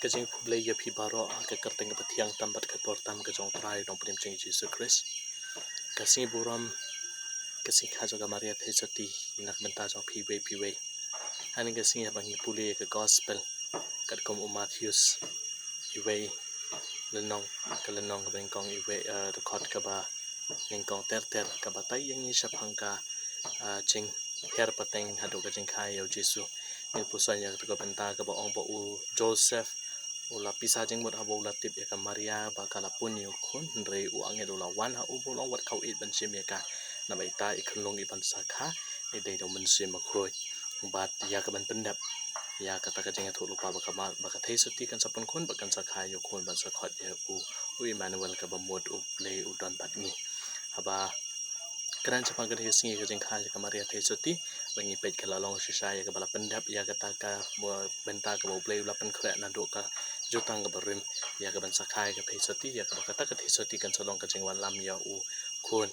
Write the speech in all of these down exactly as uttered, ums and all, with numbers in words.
Ka jingkhublei ïa phi baroh ha ka kyrteng kaba thiang tam bad ka por tam ka jong U Trai Nongpynim jong ngi Jisu Khrist. Ka sngi burom, ka sngi kha jong ka Maria Theisotti na ka bynta jong phi iwei pa iwei. Ha kane ka sngi haba ngi pule ïa ka gospel katkum u Mathaios, iwei lynnong, ka lynnong kaba nyngkong, iwei, eh, dkhot kaba nyngkong ter ter, kaba tai ïa ngi shaphang ka, ah, jingpher pateng haduh ka jingkha ïa U Jisu. Ngin puson ïa kata ka bynta kaba ong ba u Joseph u la pisa jingmut haba u la tip ïa ka Maria ba ka la pun ïa u khun, hynrei u angel u la wan ha u, ba u la ong wat khaw ïeit ban shim ïa ka, naba ita i khunlung iban sa kha i dei da U Mynsiem Bakhuid. Bad ïa kaban pyndep ïa kata ka jingïathuhlypa ba ka ma-, ba ka Theisotti kan sa pun khun bad kan sa kha ïa u khun bad sa khot ïa u, u Immanuel, kaba mut U Blei u don bad ngi. Haba kren shaphang kane ka sngi ka jingkha ïa ka Maria Theisotti, ba ngi peit ka la long shisha ïa kaba la pyndep ïa kata ka, ba, bynta kaba U Blei u la pynkhreh naduh ka jutang kaba rim ïa kaban sa kha ïa ka Theisotti, ïa kaba kata ka Theisotti kan sa long ka jingwanlam ïa u khun,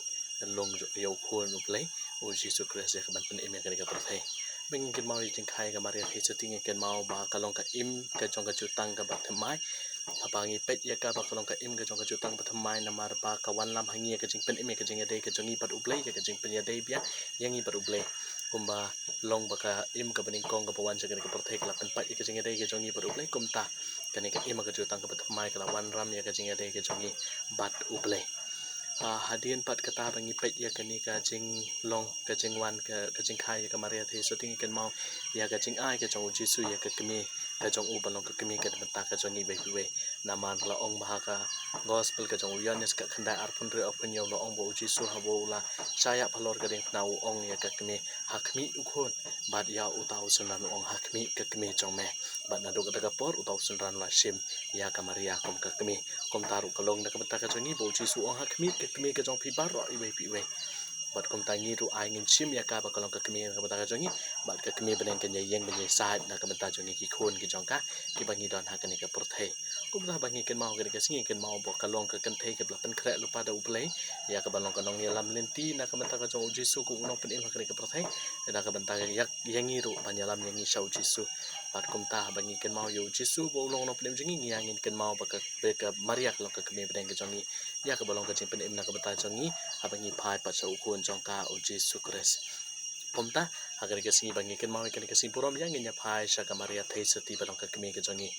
lung ïa u khun U Blei, U Jisu Khrist, ïa kaban pynim ïa kane ka pyrthei. Ba ngin kynmaw ïa ka jingkha ïa ka Maria Theisotti, ngin kynmaw ba ka long ka im ka jong ka jutang kaba thymmai. Haba ngi peit ïa ka ba ka long ka im ka jong ka jutang ba thymmai, namar ba ka wanlam ha ngi ïa ka jingpynim ïa ka jingïadei ka jong ngi bad U Blei, ïa ka jingpynïadei biang ïa ngi bad U Blei. Kumba long ba ka im kaba nyngkong kaba wan sha kane ka pyrthei ka la pynpait ïa ka jingïadei ka jong ngi bad U Blei, kumta kane ka im ka jutang kaba thymmai ka la wanrah ïa ka jingïadei ka jong ngi bad U Blei. Ah, hadien pat kata ba ngi peit ïa kane ka jinglong, ka jingwan, ka, ka jingkha ïa ka Maria Theisotti, ngi kynmaw ïa ka jingai ka jong U Jisu ïa ka kmie ka jong u, ba long ka kmie ka bynta ka jong ngi iwei pa iwei. Namar la ong ba ha ka gospel ka jong u Ïoannis ka khyndai arphew hynriew arphew hynñiew la ong ba U Jisu haba u la shah ïap halor ka diengphna u ong ïa ka kmie, ha khmih u khun, bad ïa uta u synran u ong, ha khmih ka kmie jong me. Bad naduh kata ka por uta u synran u la shim ïa ka Maria kum ka kmie. Kumta ruh ka long na ka bynta ka jong ngi ba U Jisu u ong, ha khmih ka kmie ka jong phi baroh iwei pa iwei. Bad kumta ngi ruh ai ngin shim ïa ka ba ka long ka kmie na ka bynta ka jong ngi, bad ka kmie bneng kan ïa ïeng ban ïasaid na ka bynta jong ngi ki khun ki jong ka, kiba ngi don ha kane ka pyrthei. Kumta ba ngi kynmaw kane ka sngi, kynmaw ba ka long ka kynthei kaba la pynkhreh lypa da U Blei ïa kaban long ka nongïalam lynti na ka bynta ka jong U Jisu kum u Nongpynim ha kane ka pyrthei, na ka bynta ïa, ïa ngi ruh ban ïalam ïa ngi sha U Jisu. Bad kumta ba ngi kynmaw ïa U Jisu ba u long u Nongpynim jong ngi, ngi ïa ngin kynmaw ba ka, ba ka Maria ka long ka kmie bneng ka jong ngi, ïa kaba long ka jingpynim na ka bynta jong ngi haba ngi phai pat sha u Khun jong ka, U Jisu Khrist. Kumta ha kane ka sngi ba ngi kynmaw ïa kane ka sngi burom, ïa ngin ïa phai sha ka Maria Theisotti ba long ka kmie ka jong ngi.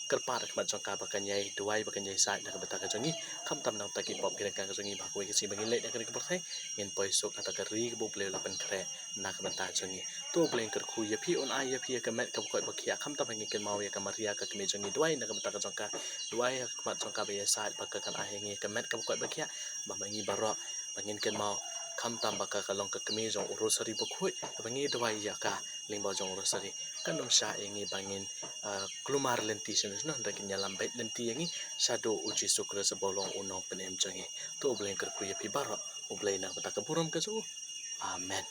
Kyrpad ha khmat jong ka ba kan ïai duwai, ba kan ïai said na ka bynta ka jong ngi, khamtam na ka bynta ki pop ki ryngkang ka jong ngi, ba ha kawei ka sngi ba ngin leit na kane ka pyrthei ngin poi suk ha kata ka ri kaba U Blei u la pynkhreh na ka bynta jong ngi. To U Blei un kyrkhu ïa phi, un ai ïa phi ïa ka met kaba koit ba khiah, khamtam ba ngi kynmaw ïa ka Maria ka kmie jong ngi, duwai na ka bynta ka jong ka, duwai ha khmat jong ka ba ïa said ba ka kan ai ïa ngi ka met kaba koit ba khiah, ba ma ngi baroh ba ngin kynmaw khamtam ba ka ka long ka kmie jong u Rosary bakhuid, ba ngi duwai ïa ka lyngba jong u Rosary kan ym shah ïa ngi ba ngin, ah, kulmar lynti shisha, hynrei kin ïalam beit lynti ïa ngi shaduh U Jisu Khrist ba u long u Nongpynim jong ngi. To U Blei un kyrkhu ïa phi baroh, U Blei na ka bynta ka burom ka jong u. Amen.